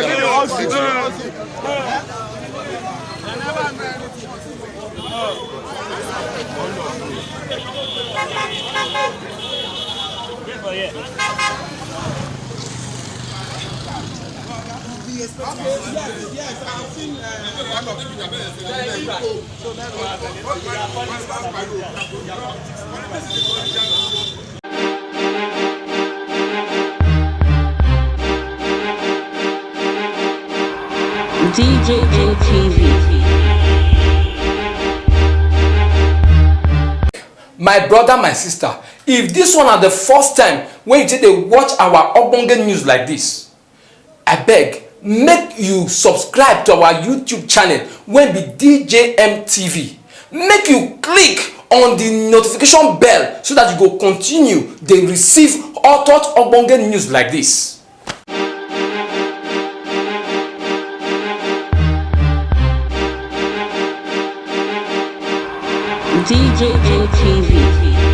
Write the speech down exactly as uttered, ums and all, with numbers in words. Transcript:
boys, they dey hustle. D J M T V. My brother, my sister, if this one na the first time when you take dey watch our ogbonge news like this, abeg make you subscribe to our YouTube channel wey be D J M T V. Make you click on the notification bell so that you go continue dey receive hot hot ogbonge news like this. D J M T V.